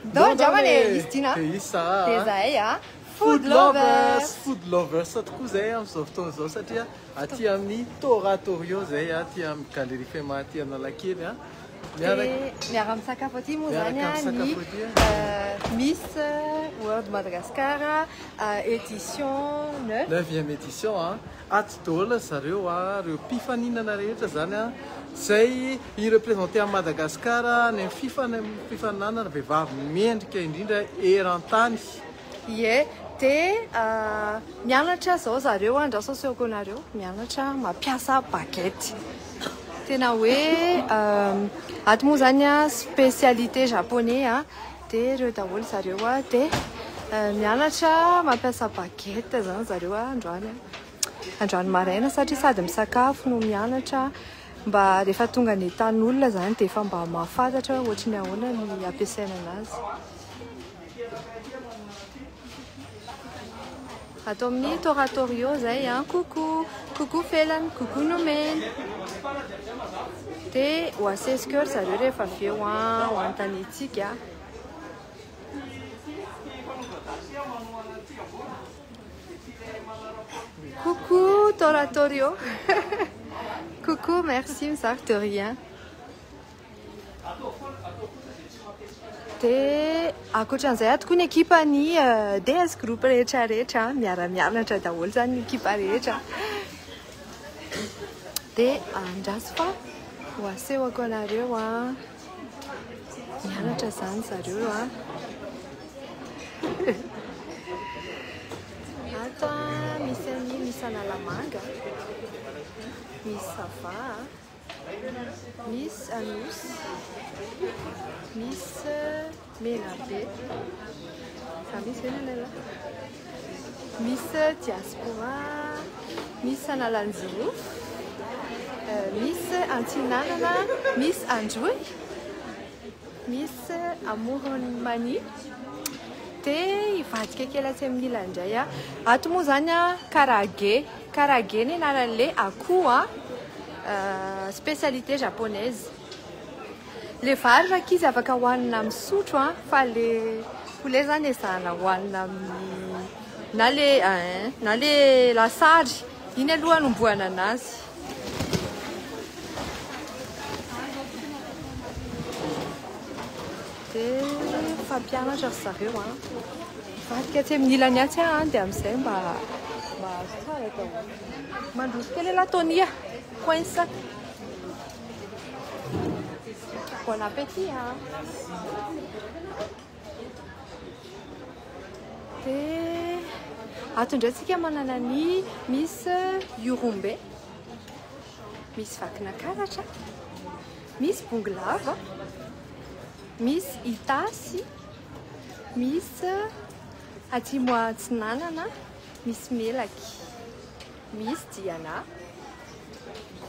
Ndao andramana e! Izy Dina Dia izy Sarah Dia a! zahay a! Food lovers! Food lovers tokoa zahay amin'izao fotoana izao satria aty amin'ny Toratorio zahay aty amin'ny Galerie Fema aty Analakely a! Dia miara-misakafo aty moa izany Miaraka ny misakafo aty a. Miss World Madagascar édition 9. Neuvième édition a! Ato daholo ry zareo a, ireo mpifaninana rehetra izany a, izay hi-representer an'i Madagascar any amin'ny fifaninanana vehivavy mendrika indrindra eran-tany. Ie, dia mianatra izao zareo, andraso asehoko anareo, mianatra mampiasa baguette. Tena hoe ato moa izany a, spécialité japonais a, dia ireo daholo zareo a, dia mianatra mampiasa baguette izany zareo a androany a. Androany maraina satria sady misakafo no mianatra mba rehefa tonga any an-tanin'olona izany dia efa mba mahafantatra hoe ohatry ny ahoana ny ampiasaina anazy. Ato amin'ny Toratorio izay an, coucou, coucou Felana, coucou Nomena. Dia ho asesiko eo ry zareo rehefa avy eo an, ho anontaniantsika. Coucou Toratorio. Coucou, merci Mizary, de rien. Dia ankoatran'izay ato koa ny ekipan'ny DS Group rehetra rehetra, miara-mianatra daholo izany ny ekipa rehetra. Dia andraso fa ho asehoko anareo an. Mianatra izany zareo an. Ato an, misy an'i misy Analamanga, misy Sava. Miss Anosy, Miss Menabe, za misy ve ny anareo? Miss Diaspora, Miss Analanjirofo, Miss Antsinanana, Miss Androy, Miss Amoron'i Mania, dia hivadika kely atsy amin'ny ilany indray aho. Ato moa izany an, karage, karage ny anaran'ilay akoho an, spécialité japonaise. Ilay vary rankizy afaka hohanina amin'ny sotro an, fa ilay poulet izany ezahana hohanina amin'ny na ilay na ilay lasary, iny aloha hanombohana anazy. Dia fampianatra ry zareo an. Mivadika atsy amin'ny ilany atsy aho an, dia amin'izay mba mba azo tsara daholo. Mandroso kely ialahy Tony a. Coince. Bon appétit an. Dia ato indray tsika manana ny Miss Ihorombe. Misy Vakinakaratra, misy Bongolava, misy Itasy, misy Atsimo Atsinanana, misy Melaky, misy Diana,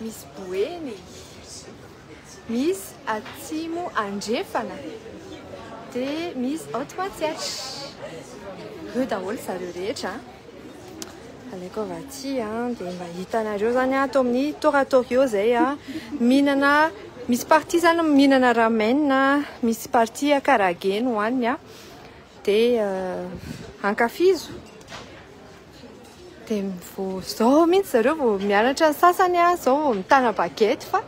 misy Boeny. Misy atsimo andrefana dia misy haute Matsiatra. Ireo daholo zareo rehetra. Alaiko avy aty dia mba hitanareo zany ato amin'ny Toratorio zay mihinana, misy partie zany mihinana ramen, misy partie karage no hohaniny dia ankafizo. Dia vao izao mihitsy zareo vao mianatra ny sasany a, izao vao mitana baguette fa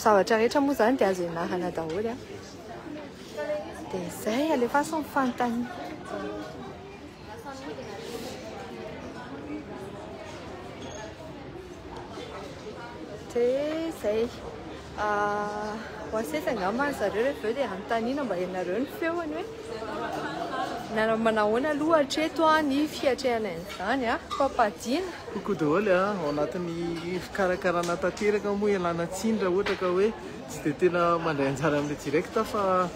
zavatra rehetra moa izany dia azo ianarana daholo a. Dia izay, alefaso ny fanontaniana. Dia izay. Ho asesy angamba ry zareo rehefa avy eo dia anontaniana mba henonareo ny feony hoe nanao manahoana aloha hatreto ny fiatrehana an'izany fampadiana. Coucou daholo a, ao anatin'ny fikarakarana tanteraka moa ialana tsiny raha ohatra ka hoe tsy dia tena mandray anjara amin'ilay direct fa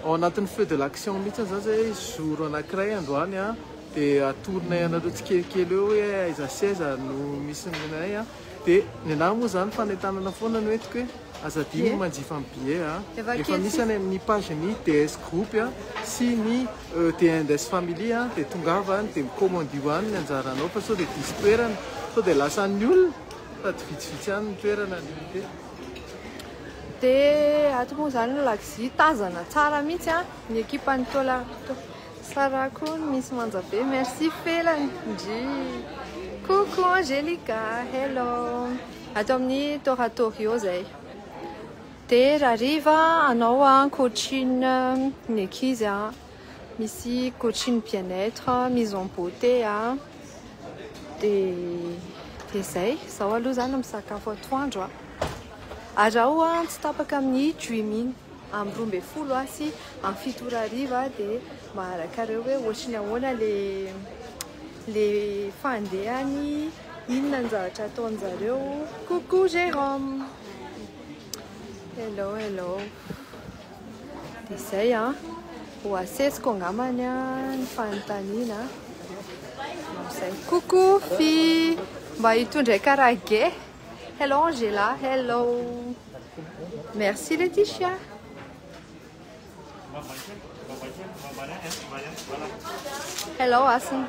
ao anatin'ny feu de l'action mihitsy zany zay jour anankiray androany a, dia atoronay anareo tsikelikely eo hoe aiza sy aiza no misy anay a. Dia ny anahy moa izany fanentanana foana no entiko hoe aza adino ny manjifa ny billet a. Efa misy any amin'ny page ny DS Group sy ny D&S Family a, dia tongava any dia mi-commandio any ny anjaranao fa sao dia diso toerana, sao dia lasan'ny olona sady vitsivitsy ihany ny toerana limité. Dia ato moa izany ny lakozia tazana tsara mihitsy a, ny ekipan'ny Tola Sarah koa misy manja be, merci Felana, ndry. Coucou Angelica, hello. Ato amin'ny Toratorio zay. Dia rahariva hanao a coaching ny ankizy a, misy coaching bien-être, mise en beauté a. Dia dia zay, zao aloha zany misakafo atoandro a. Araho a tsy tapaka amin'ny Dreaming amin'ny 12 a sy amin'ny 7 ora hariva dia maharakareo hoe ohatry ny ahoana le le fandehany, inona ny zavatra ataon'zareo. Coucou Jérôme. Hello hello. Dia zay a, ho asesiko angambany a ny fanontaniana. Zay. Coucou Fy, mba hitondra karage. Hello Angela, hello. Merci Laetitia. Hello Asina.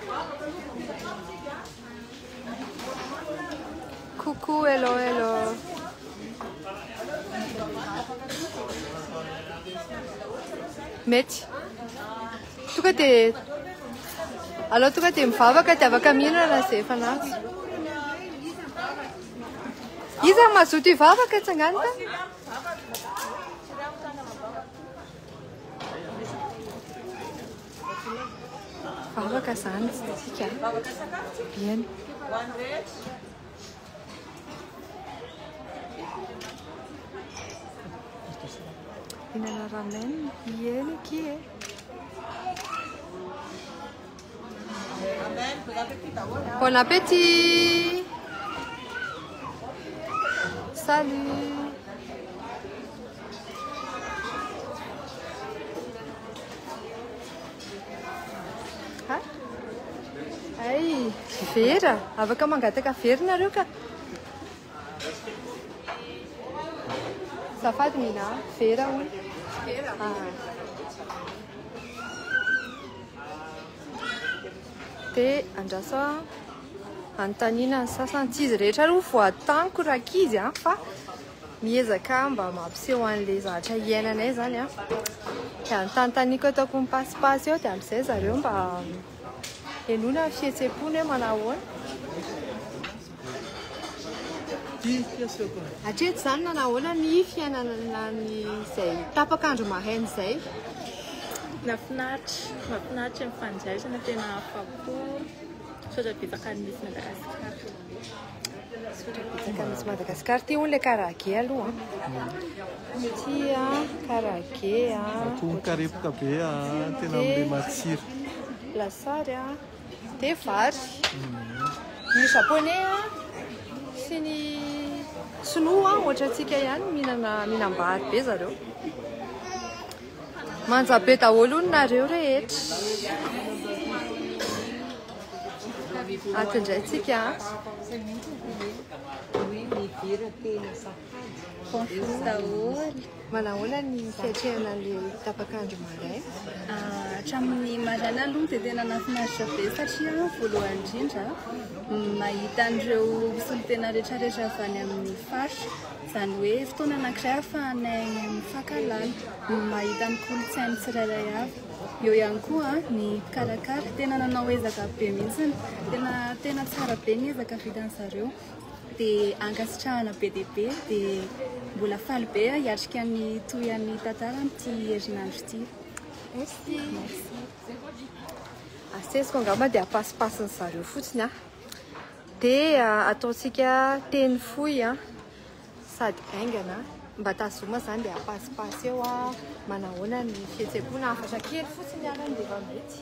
Coucou, hello, hello. Mety. Tonga dia aleo tonga dia mivavaka dia afaka mihinana izay efa nahazo. Iza no mazoto hivavaka tsangany ta? Vavaka izany tsika. Bien. Hinana ramen eny akia e. Bon appétit. Salut. Ha? Ay, vera. Afaka mangataka vera nareo ka. Azafady Mina, vera hono. Ah. Dia andraso anontaniana ny sasany. Tsy izy rehetra aloha voataniko rankizy a, fa miezaka mba mampiseho an'ilay zavatra iainanay izany a. Dia anontanitaniko ataoko mipasipasy eo dia amin'izay zareo mba henoina ny fihetseham-pony hoe manao ahoana. Hatreto izany nanao ahoana ny fiainana izay tapak'andro maraina izay? Nahafinaritra, mahafinaritra ny fandraisana, tena afa-po. Misaotra betsaka an'i Miss Madagascar. Misaotra betsaka an'i Miss Madagascar. Ty hono ilay karage aloha. Ty a, karage a. Akoho mikarepoka be a, tena amin'ilay matsiro. Lasary a. Dia vary. Ny japonais a sy ny sinoa ohatra antsika ihany mihinana mihinam-bary be zareo. Manja be daholo hono nareo rehetra. Ato indray tsika. Bonjour daholo. Manahoana ny fiatrehana ny tapak'andro maraina? Hatramin'ny maraina aloha dia tena nahafinaritra be satria voalohany indrindra mahita an'ireo solontena rehetrarehetra avy any amin'ny faritra. Izany hoe fotoana anankiray ahafahanay mifankahalala, mahita ny kolontsain'ny tsirairay avy. Eo ihany koa ny mpikarakara, tena nanao ezaka be mihitsy, tena tena tsara be ny ezaka vitan'izareo. Dia ankasitrahana be dia be, dia mbola faly be aho hiatrika ny tohian'ny tantara amin'ity herinandro ity. Merci. Asesiko angamba dia apasipasin'ny zareo fotsiny aho. Dia ataontsika teny fohy a, sady haingana. Mba tazoma izany dia apasipasy eo a, manahoana ny fihetseham-po na hafatra kely fotsiny arany dia efa mety.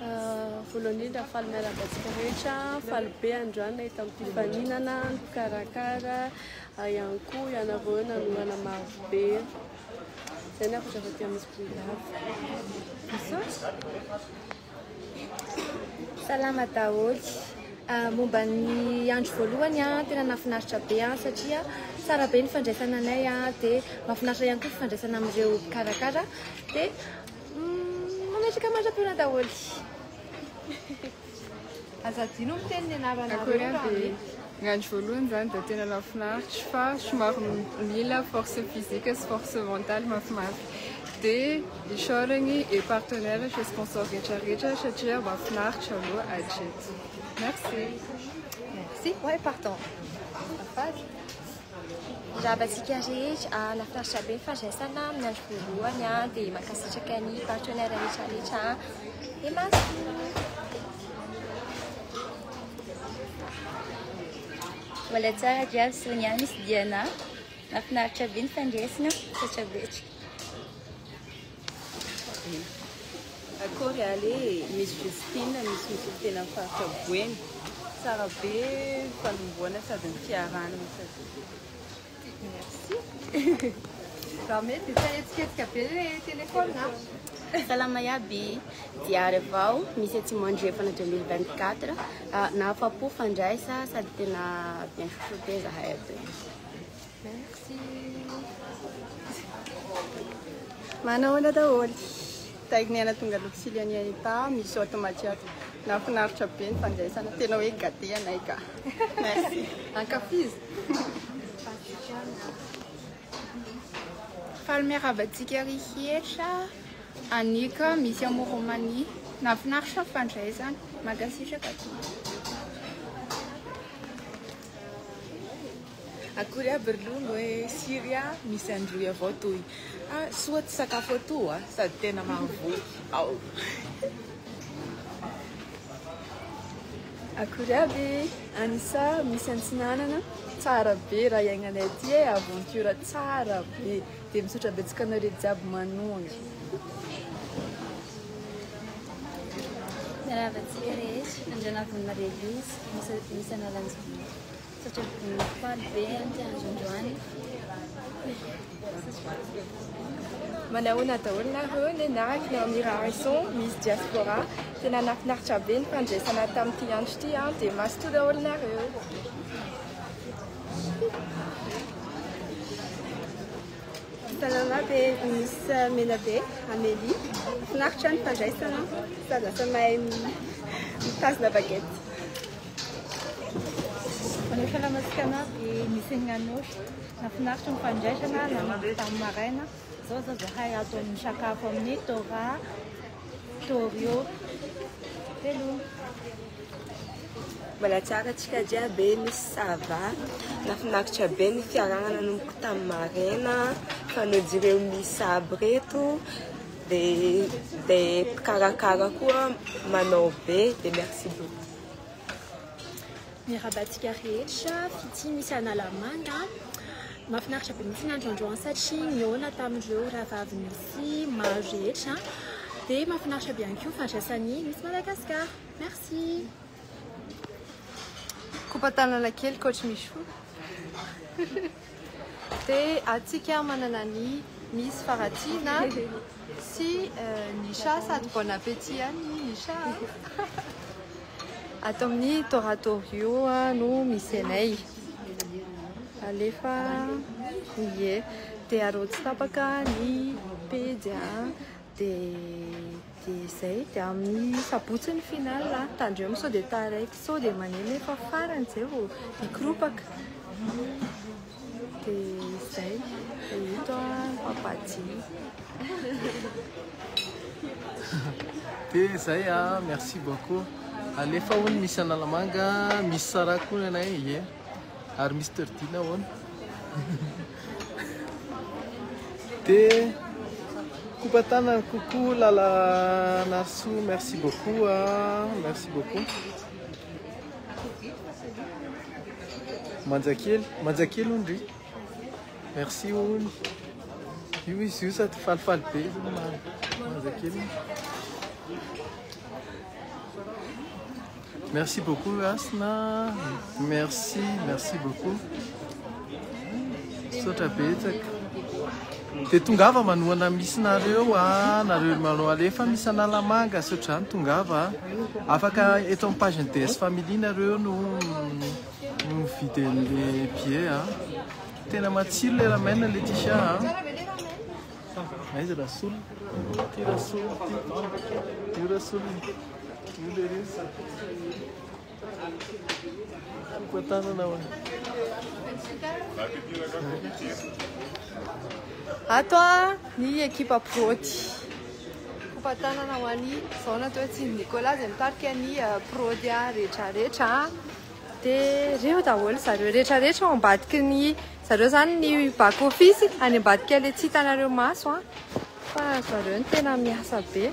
Voalohany indrindra faly miarahaba antsika rehetra, faly be androany nahita mpifaninana, ny mpikarakara, ihany koa ianareo nanorana maro be. Izay ny hafatra avy aty amin'ny Bongolava. Misaotra. Salama daholo. Momba ny andro voalohany, tena nahafinaritra be satria tsara be ny fandraisana anay dia mahafinaritra ihany koa ny fifandraisana amin'ireo mpikarakara dia mametraka mandra-pihaona daholo. Aza adino miteny ny anaranareo Akory raha aby. mety. Ny andro voalohany zany dia tena nahafinaritra fa somary mila force physique sy force mentale mafimafy. Dia isaoragny e partenaire sy sponsor rehetrarehetra satria mahafinaritra aloha hatreto. Merci. Merci. Ouais, pardon. Azafady. Miarahaba antsika rehetra, nahafinaritra be ny fandraisana amin'ny andro voalohany dia mankasitraka ny partenaire rehetrarehetra dia mazotoa. Mbola tsara jiaby Sonia misy Diana. Mahafinaritra be ny fandresina, misaotra betsaka. Akory ale e, misy Justine, misy misolo tena ny faritra Boeny. Tsara be fanombohana sady ny fiarahana sady. Merci. Raha mety dia tsy ahetsiketsika be le téléphone a. Salama iaby, Diary avao, misy Atsimo Andrefana 2024, nahafapo fandraisa sady tena bien chouchouté zahay ato. Merci. Manahoana daholo. Taigniana tonga Luxiliania Etat, misy ao Tomatsiato. Nahafinaritra be ny fandraisana, tena hoe gâté anay ka. Merci. Ankafizo. Faly miarahaba antsika rehetra Annika misy Amoronmania. Nahafinaritra ny fandraisana. Mankasitraka tompoko. Akory aby ry longo e! Syria misy androy avao toy ah, soa ty sakafo atoa sady tena mahavoky ao. Akory aby! Anissa misy antsinanana, tsara be raha iaignanay aty e, aventure tsara be, de misaotra betsaka anareo jiaby manohagna. Miarahaba antsika rehetra, Andrianavonina Relise, misy Analanjirofo. Misaotra faly be amin'ity andro androany. Manahoana daholo nareo, ny anarako Naomi Raharison, Miss Diaspora. Tena nahafinaritra be ny fandraisana tamin'ity andro ity an, dia mazotoa daholo nareo. Salama be, Miss Menabe, Amélie. Finaritra ny fandraisana, sady lasa mahay mitazona baguette. Manao salama antsika aby, misy ny Anosy. Nahafinaritra ny fandraisana nanomboka tamin'ny maraina. Izao zao zahay ato amin'ny sakafo amin'ny Tora Torio. Veloma. Mbola tsara antsika jiaby e, misy ça va. Nahafinaritra be ny fiarahana nanomboka tamin'ny maraina, fa nojereo miss aby reto, dia dia mpikarakara koa manao be, dia merci beaucoup. Miarahaba antsika rehetra, Fitia misy Analamanga. Mahafinaritra be mihitsy ny andro androany satria nihaona tamin'ireo rahavavy misy maro rehetra. Dia mahafinaritra be ihany koa fandraisan'ny Miss Madagascar. Merci. Kopa-tanana kely coach Michou. Dia atsika manana ny Miss Faratiana sy Nisha sady bon appétit ihany Nisha. Ato amin'ny Toratorio no misy anay. Alefa ie. Dia arao tsy tapaka ny pejy dia Dia izay, dia amin'ny sabotsy ny finale a, tandremo sao dia taraiky, sao dia maneno efa farany izay vao hikoropaka. Dia izay, dia eto a Papaji. Dia izay a, merci beaucoup. Alefa hono misy Analamanga, misy Sarah koa ny anay, ie. Ary Mister Dina hono. Dia kopa-tanana coucou Lala Narsoa, merci beaucoup a, merci beaucoup. Manjakely, manjakely hono ry. Merci hono. Io izy io sady falifaly be izy manjakely. Merci beaucoup Hasina, merci, merci beaucoup. Misaotra betsaka. Dia tongava manohana misy nareo a, nareo manao alefa misy Analamanga sy ohatr'izany tongava a. Afaka eto amin'ny page ny DS Family nareo no no mividy an'le billet a. Tena matsiro le ramen Laetitia a. Aiza Rasolo? Ty Rasolo ty. Io Rasolo. Io le ry. Kopa-tanana ho Ato a ny ekipa prody. Kopa-tanana ho an'i zao natao hoe Tsindry Nicolas izay mitarika ny prody rehetrarehetra. Dia reo daholo zareo rehetrarehetra ao ambadiky ny zareo zany ny back office any ambadika ilay tsy hitanareo maso a. Fa zareo no tena miasa be.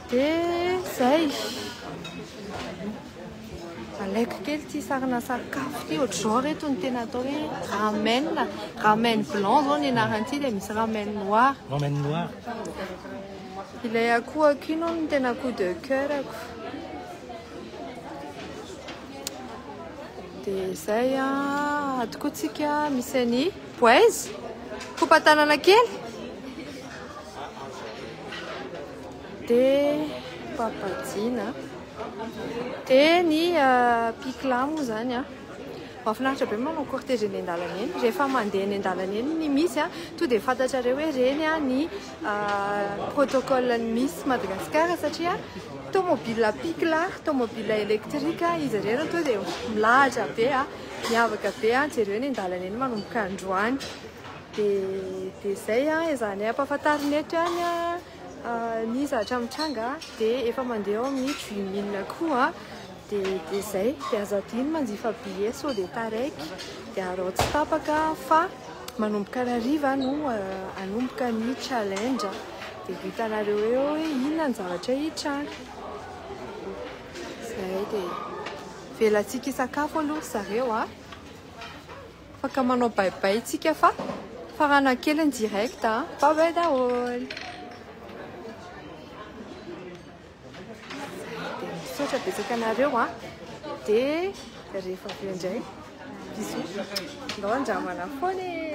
Dia zay. Alaiko kely ity sarina sakafo ity. Ohatr'izao reto no tena atao hoe ramen. Ramen blanc zao ny anaran'ity dia misy ramen noir. Ramen noir. Ilay akohako iny hono no tena coup de cœur-ko. Dia izay an, ato koa tsika misy an'i Boise. Kopa-tanana kely. Dia papadina. Dia ny picla moa izany an. Mahafinaritra be manao cortège eny an-dalana eny. Rehefa mandeha eny an-dalana eny ny Miss an, tonga dia fantatrareo hoe ireny ny protocole ny Miss Madagascar satria tomobile picla, tomobile électrique izy ireny tonga dia milahatra be, miavaka be, jereo eny an-dalana eny manomboka androany. Dia dia izay ezahanay ampahafantarina eto ihany ny zavatra mitranga dia efa mandeha ao amin'ny Dream'in koa. Dia dia izay, dia aza adino manjifa billet sao dia taraiky, dia araho tsy tapaka fa manomboka hariva no hanomboka ny challenge, dia ho hitanareo eo hoe inona ny zavatra hitranga. Izay dia avelantsika hisakafo aloha ry zareo a. Afaka manao bye bye tsika fa farana kely ny direct a. Bye bye daholo. Dia misaotra betsaka anareo a. Dia rehefa avy eo indray, bisous. Ndao andramana foana e.